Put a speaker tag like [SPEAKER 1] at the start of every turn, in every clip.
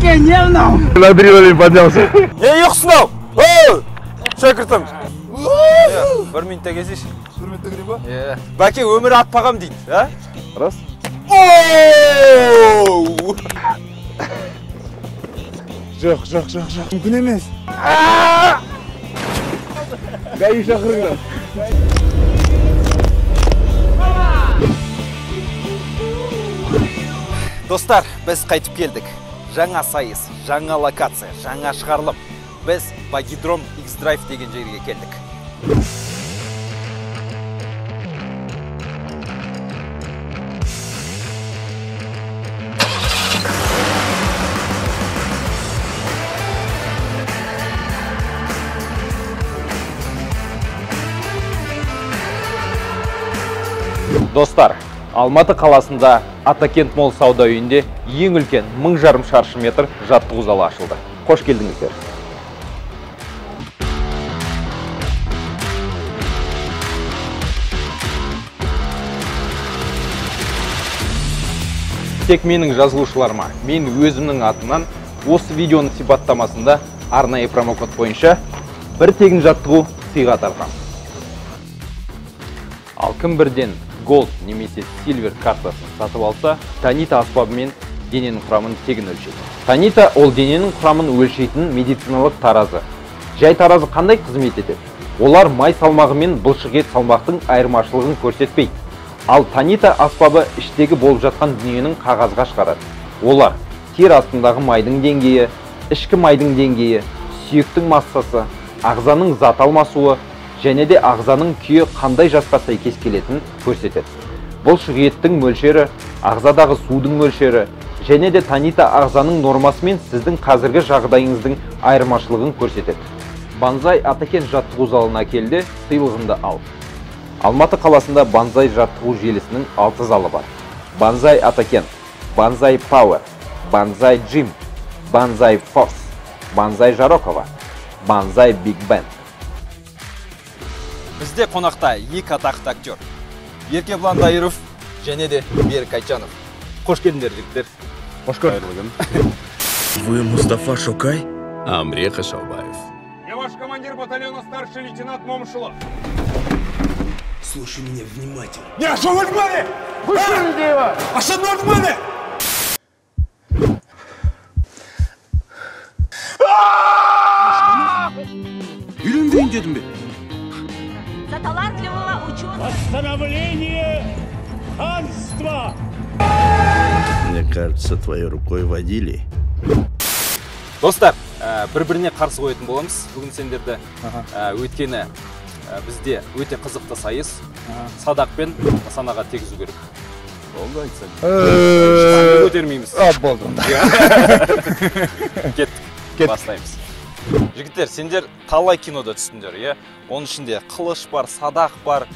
[SPEAKER 1] Бәке, не мынау?
[SPEAKER 2] Адреналин поднялся.
[SPEAKER 3] Не ұйқысың ау? Оу! Шәкіртім. Бір минутта келсейші.
[SPEAKER 4] Бір минутта келейін ба?
[SPEAKER 3] Иә. Бәке, өмірі атпағам дейді, а?
[SPEAKER 2] Рас.
[SPEAKER 3] Оу!
[SPEAKER 4] Жоқ, жоқ, жоқ, жоқ. Мүмкін емес.
[SPEAKER 2] Гаи шақырыңдар.
[SPEAKER 3] Достар, біз қайтып келдік. Жаңа сайыс, жаңа локация, жаңа шығарылым. Біз Багидром X-Drive деген жерге келдік. Достар, Алматы қаласында Атакент Молл сауда үйінде ең үлкен 1500 шаршы метр жаттығу залы ашылды. Қош келдіңіздер. Тек менің жазылушыларыма, мен өзімнің атымнан осы видеоның сипаттамасында арнайы промокод бойынша бір тегін жаттығу сыйға тартамын. Ал кім бірден Gold немесе Silver картасын сатып алса, Танита аспабымен дененің құрамын тегін өлшейді. Танита ол дененің құрамын өлшейтін медициналық таразы. Жай таразы қандай қызмет етеді? Олар май салмағы мен бұлшық ет салмақтың айырмашылығын көрсетпейді. Ал Танита аспабы іштегі болып жатқан дүниенің қағазға шығарады. Олар тері астындағы майдың деңгейі, ішкі майдың деңгейі, сүйектің массасы, ағзаның зат алмасуы, және де ағзаның күйі қандай жасқа сәйкес келетінін көрсетеді. Бұлшық еттің мөлшері, ағзадағы судың мөлшері, және де Танита ағзаның нормасы мен сіздің қазіргі жағдайыңыздың айырмашылығын көрсетеді. Банзай Атакент жаттығу залына келді, сыйлығыңды ал. Алматы қаласында Банзай жаттығу желісінің 6 залы бар. Банзай Атакент, Банзай Пауэр, Банзай Джим, Банзай Форс, Банзай Жарокова, Банзай Биг Бен. Бізде қонақта екі атақты актер. Еркебұлан Дайыров және де Берік Айтжанов. Қош келдіңдер, жігіттер.
[SPEAKER 2] Қош көрдік.
[SPEAKER 5] Вы Мустафа Шокай?
[SPEAKER 6] Амре Қашаубаев.
[SPEAKER 7] Я ваш командир батальона, старший лейтенант Момшилов.
[SPEAKER 5] Слушай меня внимательно.
[SPEAKER 7] Не, а что вы жмали? Вы что его? А что вы жмали?
[SPEAKER 5] Үйленбейін дедім бе?
[SPEAKER 8] За талантливого ученого.
[SPEAKER 9] Восстановление ханства!
[SPEAKER 5] Мне кажется, твоей рукой водили.
[SPEAKER 3] Достар, бір-біріне қарсы қоятын боламыз. Бүгін сендерді өйткені бізде өте қызықты сайыс. Садақпен нысанаға тегізу керек.
[SPEAKER 2] Болды айтсаң.
[SPEAKER 3] Штанга көтермейміз.
[SPEAKER 4] Болды.
[SPEAKER 3] Кеттік. Бастаймыз. Жігіттер, сендер талай кинода түстіңдер, иә? Оның ішінде қылыш бар, садақ бар,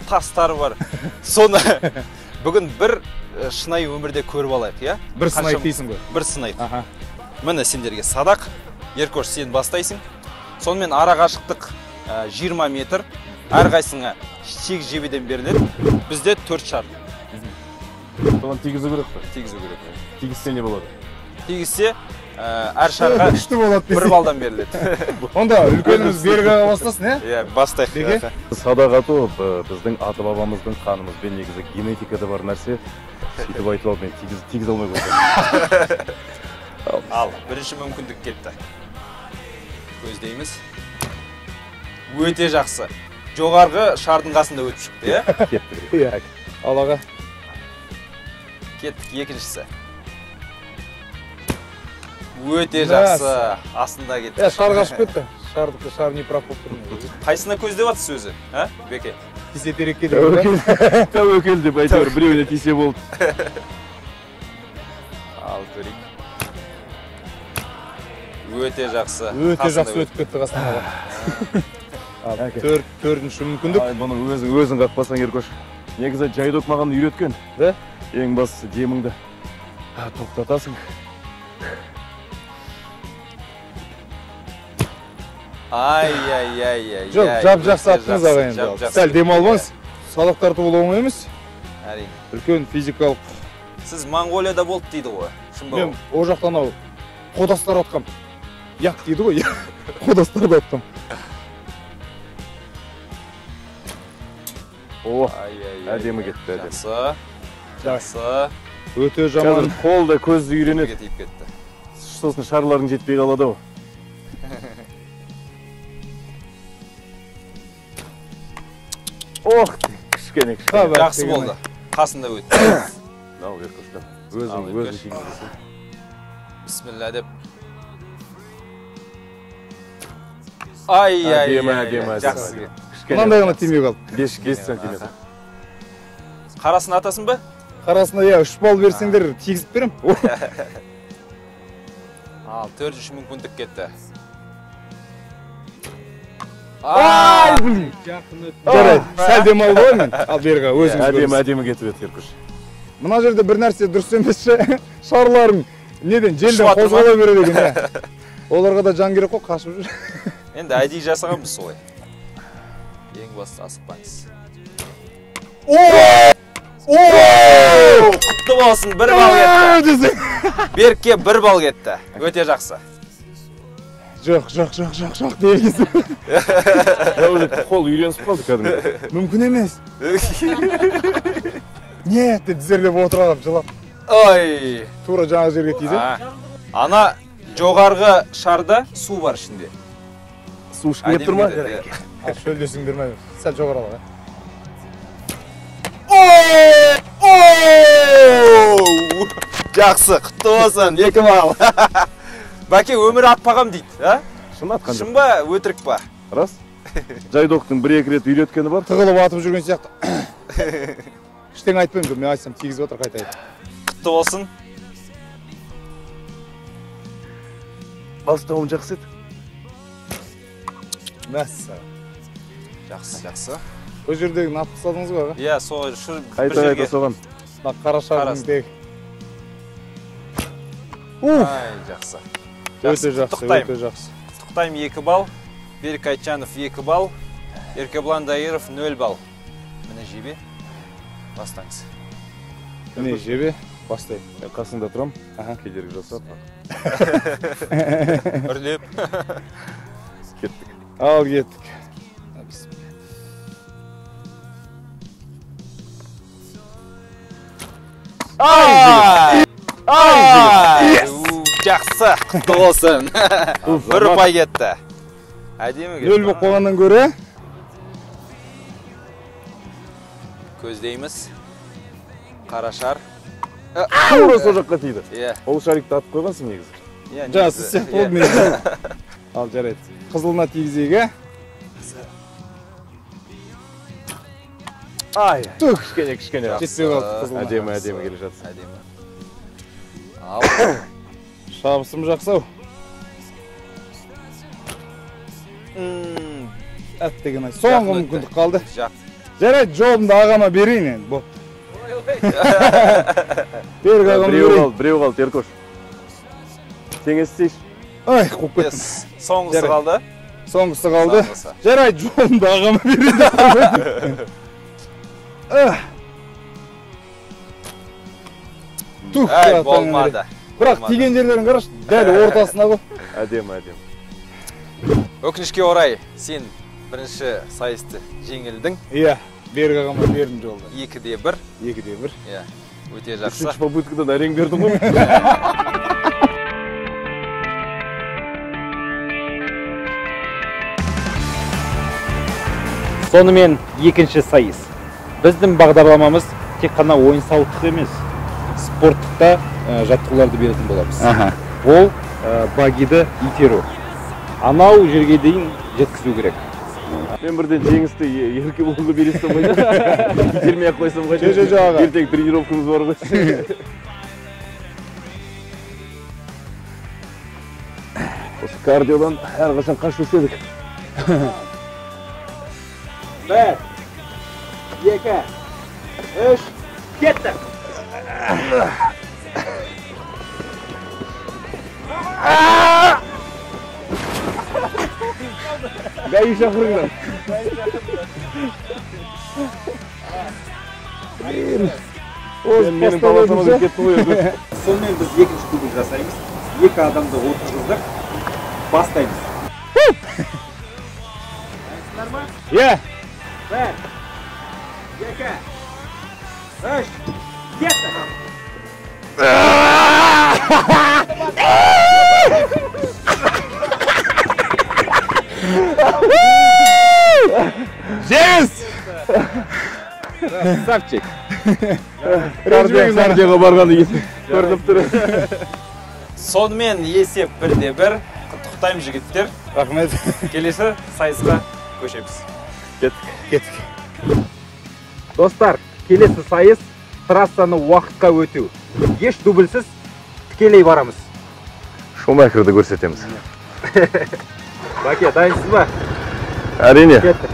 [SPEAKER 3] тастар бар. Соны бүгін бір шынайы өмірде көріп алайық, иә?
[SPEAKER 4] Бір сынайық дейсің ғой.
[SPEAKER 3] Бір сынайық. Міне сендерге садақ. Еркош, сен бастайсың. Сонымен ара қашықтық 20 метр. Әрқайсыңа 8 жебеден беріледі. Бізде 4 шар.
[SPEAKER 2] Соған тигізу керек қой.
[SPEAKER 3] Тигізу керек.
[SPEAKER 2] Тигізсе не болады?
[SPEAKER 3] Тигізсе әр шарға
[SPEAKER 4] күшті болады.
[SPEAKER 3] 1 балдан беріледі.
[SPEAKER 4] Онда үлкеніміз Берік аға бастасын, иә?
[SPEAKER 3] Иә, бастайық.
[SPEAKER 2] Садақ ату біздің ата-бабамыздың қанымызбен негізі генетикада бар нәрсе. Сөйтіп айтып алып мен тигізе алмай қойдым.
[SPEAKER 3] Ал, бірінші мүмкіндік кетті. Көздейміз. Өте жақсы. Жоғарғы шардың қасында өтіп шықты, иә?
[SPEAKER 2] Кеттік.
[SPEAKER 4] Иә. Ал аға.
[SPEAKER 3] Кеттік, екіншісі. Өте жақсы, астында кетті.
[SPEAKER 4] Шар қашып кетті. Шардікі шар не прав болып тұр.
[SPEAKER 3] Қайсына көздеп атсыз өзі, а, Беке?
[SPEAKER 4] Тисе терекке деп.
[SPEAKER 2] Тәуекел деп әйтеуір біреуіне тисе болды.
[SPEAKER 3] Ал көрейік. Өте жақсы.
[SPEAKER 4] Өте жақсы өтіп кетті қасынан. Төртінші мүмкіндік.
[SPEAKER 2] Бұны өзің қақпасаң, Еркош. Негізі жайдок маған үйреткен.
[SPEAKER 4] Да?
[SPEAKER 2] Ең бастысы деміңді тоқтатасың.
[SPEAKER 3] Ай-ай-ай-ай.
[SPEAKER 4] Жоқ, жап-жақсы аттыңыз аға енді. Сәл демалып алыңыз. Садақ тарту ол оңай емес.
[SPEAKER 3] Әрине.
[SPEAKER 4] Үлкен физикалық.
[SPEAKER 3] Сіз Моңғолияда болды дейді ғой. Шын ба?
[SPEAKER 4] Мен ол жақтан ау Қодастар атқам. Яқ дейді ғой, қодастарды атқам.
[SPEAKER 2] О, әдемі кетті, әдемі.
[SPEAKER 3] Жақсы, жақсы.
[SPEAKER 4] Өте жаман.
[SPEAKER 2] Қазір қол да көз де үйренеді.
[SPEAKER 3] Тиіп кетті.
[SPEAKER 2] Сосын шарларың жетпей қалады ау. Ох, кішкене, кішкене.
[SPEAKER 3] Жақсы болды. Қасында өтті.
[SPEAKER 2] Мынау Еркоштан. Өзің, өзің тигізесің.
[SPEAKER 3] Бисмилля деп. Ай, ай,
[SPEAKER 2] әдемі, әдемі.
[SPEAKER 3] Жақсы кетті.
[SPEAKER 4] Мынандай ғана тимей қалды.
[SPEAKER 2] 5 сантиметр.
[SPEAKER 3] Қарасын атасың ба?
[SPEAKER 4] Қарасына, иә, 3 балл берсеңдер тигізіп берем.
[SPEAKER 3] Ал, 4-ші мүмкіндік кетті.
[SPEAKER 4] Ай, блин! Жарайды, сәл демалып алайын мен. Ал, Берік аға, өзіңіз көріңіз.
[SPEAKER 2] Әдемі, әдемі кетіп еді, Еркош.
[SPEAKER 4] Мына жерде бір нәрсе дұрыс емес ше. Шарларың неден, желден қозғала береді екен, иә. Оларға да жан керек қой, қашып жүр.
[SPEAKER 3] Енді әдейі жасағанбыз солай. Ең бастысы асықпаңыз. Құтты болсын, 1 балл кетті. Берікке 1 балл кетті. Өте жақсы.
[SPEAKER 4] Жоқ, жоқ, жоқ, жоқ, жоқ дегенсің.
[SPEAKER 2] Уже қол үйренісіп қалды кәдімгі.
[SPEAKER 4] Мүмкін емес. Нет, деп тізерлеп отыра қалып жылап.
[SPEAKER 3] Ой.
[SPEAKER 4] Тура жаңа жерге тиді.
[SPEAKER 3] Ана жоғарғы шарда су бар ішінде.
[SPEAKER 2] Су ішкім келіп тұр ма?
[SPEAKER 4] Ал шөлдесіңдер ме? Сәл жоғары ал.
[SPEAKER 3] Жақсы, құтты болсын, 2 балл. Бәке, өмір атпағам дейді, а?
[SPEAKER 2] Шын атқан жоқ.
[SPEAKER 3] Шын ба, өтірік па?
[SPEAKER 2] Рас. Жайдоқтың 1-2 рет үйреткені бар.
[SPEAKER 4] Тығылып атып жүрген сияқты. Ештеңе айтпаймын, мен айтсам тигізіп отыр, қайта айт.
[SPEAKER 3] Құтты болсын.
[SPEAKER 2] Бастауым жақсы еді.
[SPEAKER 4] Мәссаған.
[SPEAKER 3] Жақсы, жақсы.
[SPEAKER 4] Ол жердегі атып тастадыңыз ғой, аға?
[SPEAKER 3] Иә, сол бір
[SPEAKER 2] Қайта қайта соған.
[SPEAKER 4] Мына қара шардың тегі.
[SPEAKER 3] Ай, жақсы.
[SPEAKER 4] Өте жақсы, өте жақсы.
[SPEAKER 3] Құттықтаймын, 2 балл. Берік Айтжанов 2 балл. Еркебұлан Дайыров 0 балл. Міне жебе, бастаңыз.
[SPEAKER 4] Міне жебе, бастайын.
[SPEAKER 2] Мен қасыңда тұрам, кедергі жасап.
[SPEAKER 3] Үрлеп.
[SPEAKER 2] Кеттік.
[SPEAKER 4] Ал, кеттік.
[SPEAKER 3] Ай! Ай! Жақсы, құтты болсын. 1 ұпай кетті. Әдемі кетті.
[SPEAKER 4] 0 болып қойғаннан гөрі.
[SPEAKER 3] Көздейміз. Қара шар.
[SPEAKER 2] Тура сол жаққа тиді.
[SPEAKER 3] Иә.
[SPEAKER 2] Ол шарикті атып қойғансың негізі.
[SPEAKER 3] Иә,
[SPEAKER 4] Жаңа сіз сияқты болды мен. Ал, жарайды. Қызылына тигізейік, ә?
[SPEAKER 2] Ай, кішкене, кішкене.
[SPEAKER 4] Жетпей қалды қызылына.
[SPEAKER 2] Әдемі, әдемі келе жатсың.
[SPEAKER 3] Әдемі. Ал.
[SPEAKER 4] Шабысым жақсы ау. Әттеген ай. Соңғы мүмкіндік қалды. Жарайды, жолымды ағама берейін енді, бопты. Берік ағама берейін.
[SPEAKER 2] Біреу қалды, Еркош. Теңестейші.
[SPEAKER 4] Ай, қуып кеттім.
[SPEAKER 3] Соңғысы қалды.
[SPEAKER 4] Соңғысы қалды. Жарайды, жолымды ағама берейін. Тух,
[SPEAKER 3] Ай, болмады.
[SPEAKER 4] Бірақ тиген жерлерін қарашы, дәл ортасына ғой.
[SPEAKER 2] Әдемі, әдемі.
[SPEAKER 3] Өкінішке орай, сен бірінші сайысты жеңілдің.
[SPEAKER 4] Иә, Берік ағама бердім жолды.
[SPEAKER 3] 2-1.
[SPEAKER 4] 2-1.
[SPEAKER 3] Иә, өте жақсы.
[SPEAKER 2] Үшінші попыткадан әрең бердім ғой.
[SPEAKER 3] Сонымен екінші сайыс. Біздің бағдарламамыз тек қана ойын сауықтық емес, спорттық та жаттығуларды беретін боламыз. Ол багиді итеру. Анау жерге дейін жеткізу керек.
[SPEAKER 2] Мен бірден жеңісті Еркебұланға бересің ғой. Итермей ақ қойсам ғой.
[SPEAKER 4] Жоқ, жоқ, аға.
[SPEAKER 2] Ертең тренировкамыз бар ғой. Осы кардиодан әрқашан қашушы едік.
[SPEAKER 3] 1, 2, 3, кеттік!
[SPEAKER 2] Гаи шақырыңдар. Менің баласыма кетті ғой.
[SPEAKER 3] Сонымен біз екінші дубль жасаймыз. Екі адамды отырғыздық. Бастаймыз. Дайынсыздар ма?
[SPEAKER 4] Иә.
[SPEAKER 3] 1, 2, 3, кеттік.
[SPEAKER 4] Жеңіс!
[SPEAKER 3] Красавчик.
[SPEAKER 4] Кардиоға барған екен. Көрініп тұр.
[SPEAKER 3] Сонымен есеп 1-1. Құттықтаймын жігіттер.
[SPEAKER 4] Рахмет.
[SPEAKER 3] Келесі сайысқа көшеміз.
[SPEAKER 4] Кеттік. Кеттік.
[SPEAKER 3] Достар, келесі сайыс трассаны уақытқа өту. Еш дубльсіз тікелей барамыз.
[SPEAKER 2] Шумахерді көрсетеміз.
[SPEAKER 3] Бәке, дайынсыз ба?
[SPEAKER 2] Әрине.
[SPEAKER 3] Кеттік.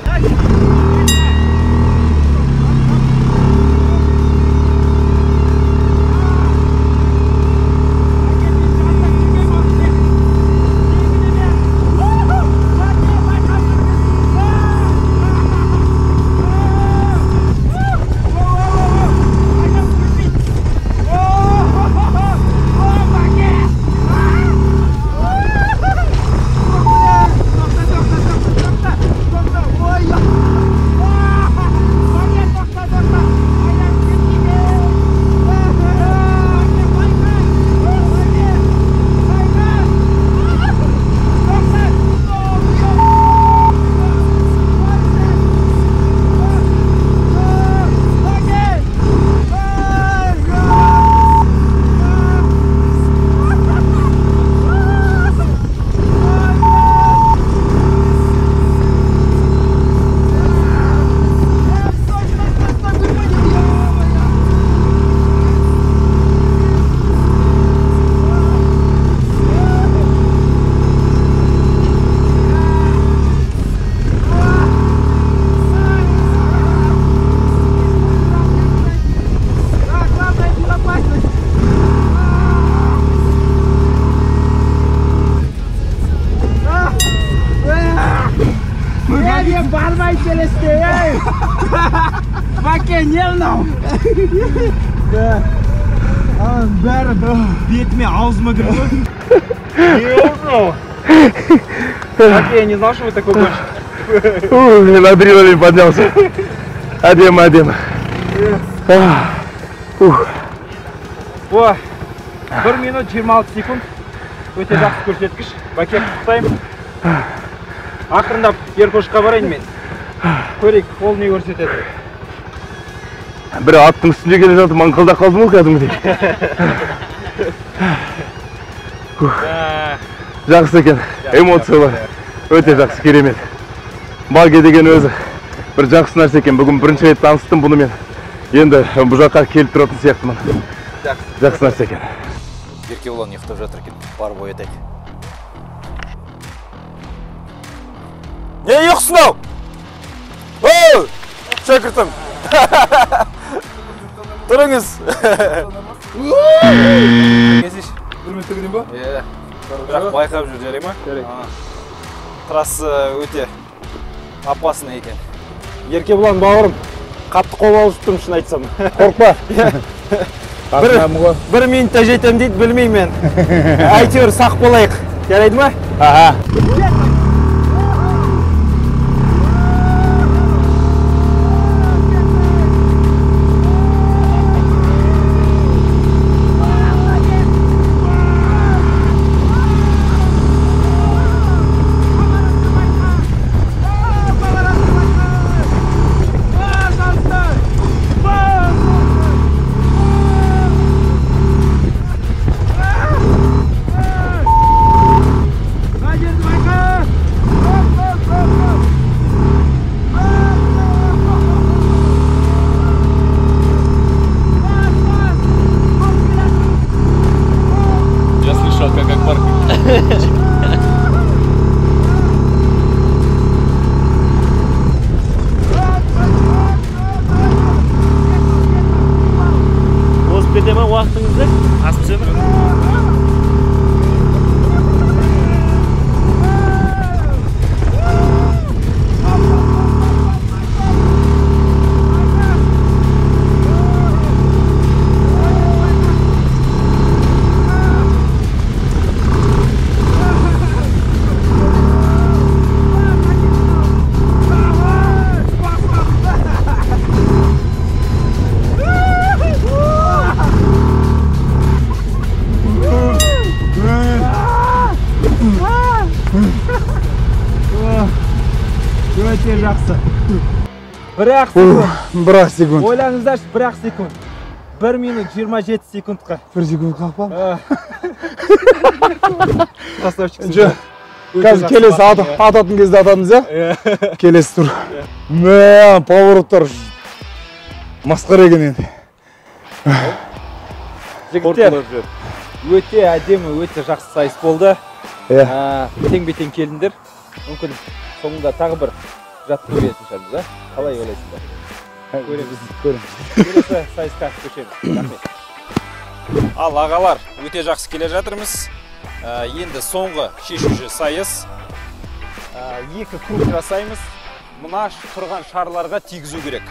[SPEAKER 7] Бәке, не мынау? Бәрі бетіме, аузыма кірді.
[SPEAKER 3] Не мынау? Бәке, я не знал, что вы такой гонщик.
[SPEAKER 2] Мен адреналин поднялся. Әдемі, әдемі.
[SPEAKER 3] О, 1 минут 26 секунд. Өте жақсы көрсеткіш. Бәке, құттықтаймын. Ақырындап Еркошқа барайын мен. Көрейік, ол не көрсетеді.
[SPEAKER 2] Бір аттың үстінде келе жатып маңқылдап қалдым ғой кәдімгідей. Жақсы екен, эмоциялар өте жақсы, керемет. Баги деген өзі бір жақсы нәрсе екен. Бүгін бірінші рет таныстым бұнымен. Енді бұл жаққа келіп тұратын сияқтымын. Жақсы нәрсе екен.
[SPEAKER 3] Еркебұлан ұйықтап жатыр екен, барып оятайық. Не ұйқысың ау? Оу, шәкіртім. Тұрыңыз.
[SPEAKER 4] Бір минутта келейін ба?
[SPEAKER 3] Иә. Бірақ байқап жүр, жарай ма?
[SPEAKER 4] Жарай.
[SPEAKER 3] Трасса өте опасный екен. Еркебұлан бауырым, қатты қобалжып тұрмын, шын айтсам.
[SPEAKER 4] Қорықпа.
[SPEAKER 3] Бір минутта жетем дейді, білмеймін мен. Әйтеуір сақ болайық. Жарайды ма?
[SPEAKER 4] Аха.
[SPEAKER 1] жақсы. 1-ақ секунд.
[SPEAKER 4] 1-ақ секунд.
[SPEAKER 1] Ойлаңыздаршы, 1-ақ секунд. 1 минут 27 секундқа.
[SPEAKER 4] 1 секунд қалып па?
[SPEAKER 1] Красавчик.
[SPEAKER 4] Жоқ. Қазір келесі ататын кезде атамыз, иә? Келесі тур. Мә, повороттар масқара екен енді.
[SPEAKER 3] Жігіттер, өте әдемі, өте жақсы сайыс болды. Теңбе-тең келдіңдер. Мүмкін соңында тағы бір жаттығу беретін шығармыз, а? Қалай ойлайсыңдар? Көреміз. Келесі сайысқа көшеміз. Рахмет.
[SPEAKER 10] Ал ағалар, өте жақсы келе жатырмыз. Енді соңғы шешуші сайыс. 2 круг жасаймыз. Мына тұрған шарларға тигізу керек.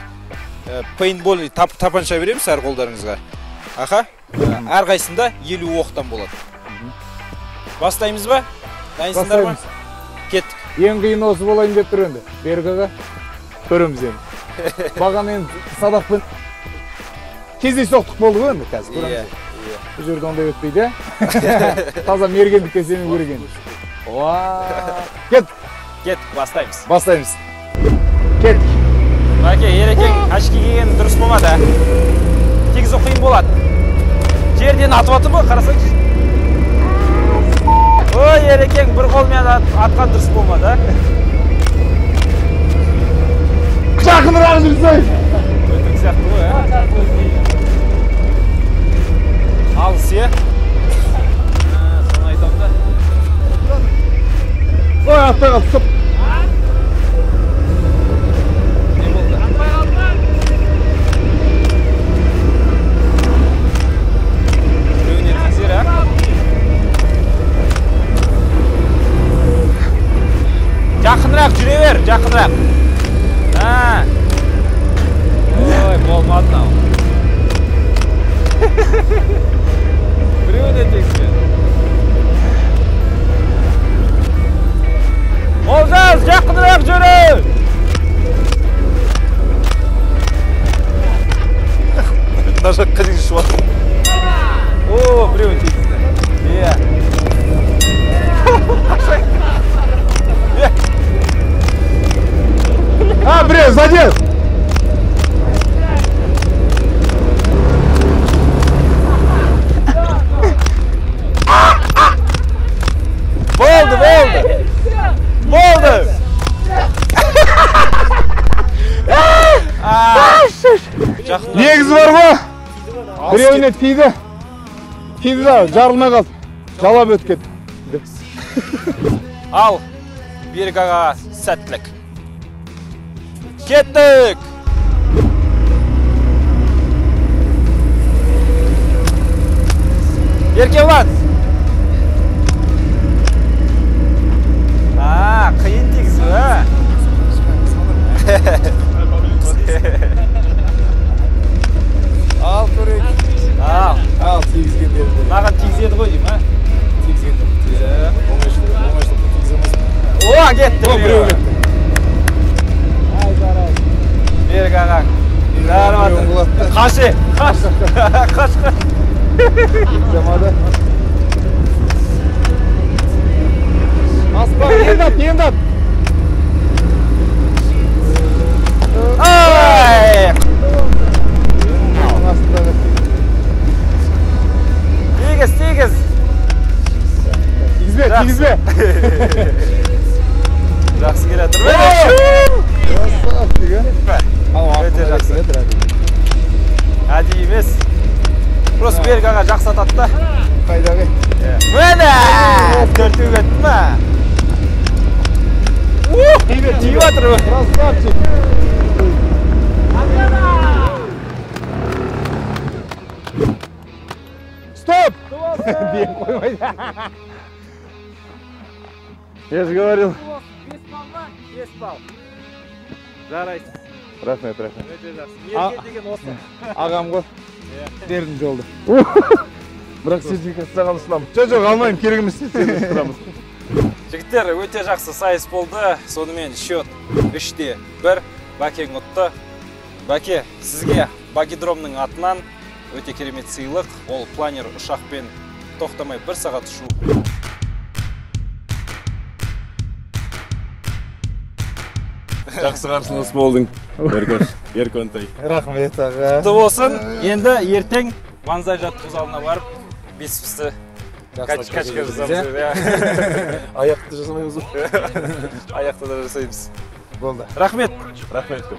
[SPEAKER 10] Пейнтбольный тапанша береміз әр қолдарыңызға. Аха, әрқайсында 50 оқтан болады. Бастаймыз ба? Дайынсыңдар ма? Кеттік.
[SPEAKER 4] Ең қиын осы болайын деп тұр енді. Берік аға, көреміз енді. Бағана енді садақпен кездейсоқтық болды ғой енді қазір көреміз. Бұл жерде ондай өтпейді, Таза мергендікке сену керек енді. Кеттік.
[SPEAKER 10] Кеттік, бастаймыз.
[SPEAKER 4] Бастаймыз. Кеттік.
[SPEAKER 10] Бәке, Ерекең очки киген дұрыс болмады. Тигізу қиын болады. Жерден атып атыр ғой, қарасаңшы. Ой, Ерекең бір қолмен атқан дұрыс болмады, а?
[SPEAKER 4] Жақынырақ жүрсей.
[SPEAKER 10] Өтірік сияқты ғой, а? Алыс, е? Соны айтамын да.
[SPEAKER 4] Ой, атпай қалды, стоп.
[SPEAKER 10] Не болды?
[SPEAKER 1] Атпай қалды ма?
[SPEAKER 10] Біреуіне тигізер, а? Жақынырақ жүре бер, жақынырақ. Ой, болмады мынау. Біреуіне тигізбеді. Олжас, жақынырақ жүрі!
[SPEAKER 2] Мына жаққа дейін ұшып жатыр.
[SPEAKER 10] О, біреуін тигізді. Иә.
[SPEAKER 4] А, біреу, задел!
[SPEAKER 10] Болды, болды! Болды!
[SPEAKER 4] Негізі бар ғой? Біреуіне тиді. Тиді да, жарылмай қалды. Жалап өтіп кетті.
[SPEAKER 10] Ал, Берік аға, сәттілік. Кеттік! Еркебұлан! Қиын тигізу, а?
[SPEAKER 4] Ал, көрейік.
[SPEAKER 10] Ал.
[SPEAKER 4] Ал, тигізген.
[SPEAKER 10] Маған тигізеді ғой деймін, а?
[SPEAKER 4] Тигізген. Оңайшылықпен тигізе алмайсың.
[SPEAKER 10] О, кетті.
[SPEAKER 4] О, біреу кетті.
[SPEAKER 10] Берік ағаң. Жарып жатыр. Қаш, қаш. Қаш, қаш.
[SPEAKER 4] Жамады. Аспан, енді ат, енді ат.
[SPEAKER 10] Ай! Тигіз, тигіз.
[SPEAKER 4] Тигізбе, тигізбе.
[SPEAKER 10] Жақсы келе жатыр. Өте жақсы. Әдейі емес. Просто Берік аға жақсы атады да.
[SPEAKER 4] Қайдағы?
[SPEAKER 10] Міне! Төртеу кетті ма? Тиіп жатыр.
[SPEAKER 4] Красавчик. Стоп! Бен қоймайды.
[SPEAKER 2] Я же говорил.
[SPEAKER 1] 5 балл ма? 5 балл.
[SPEAKER 10] Жарайсыз.
[SPEAKER 2] Рахмет, рахмет.
[SPEAKER 10] Өте жақсы. Мерген деген осы.
[SPEAKER 4] Ағам ғой. Бердім жолды.
[SPEAKER 2] Бірақ сертификат саған ұсынамын.
[SPEAKER 4] Жоқ, жоқ, алмаймын, керек емес.
[SPEAKER 10] Жігіттер, өте жақсы сайыс болды. Сонымен счет 3-1. Бәкең ұтты. Бәке, сізге Багидромның атынан өте керемет сыйлық. Ол планер ұшақпен тоқтамай 1 сағат ұшу.
[SPEAKER 6] Жақсы қарсылас болдың. Ерконтай.
[SPEAKER 4] Рахмет, аға.
[SPEAKER 10] Құтты болсын. Енді ертең Банзай жаттығу залына барып, бицепсті качка жасаймыз.
[SPEAKER 6] Аяқты жасамаймыз ғой.
[SPEAKER 10] Аяқты да жасаймыз.
[SPEAKER 4] Болды.
[SPEAKER 10] Рахмет.
[SPEAKER 6] Рахмет көп.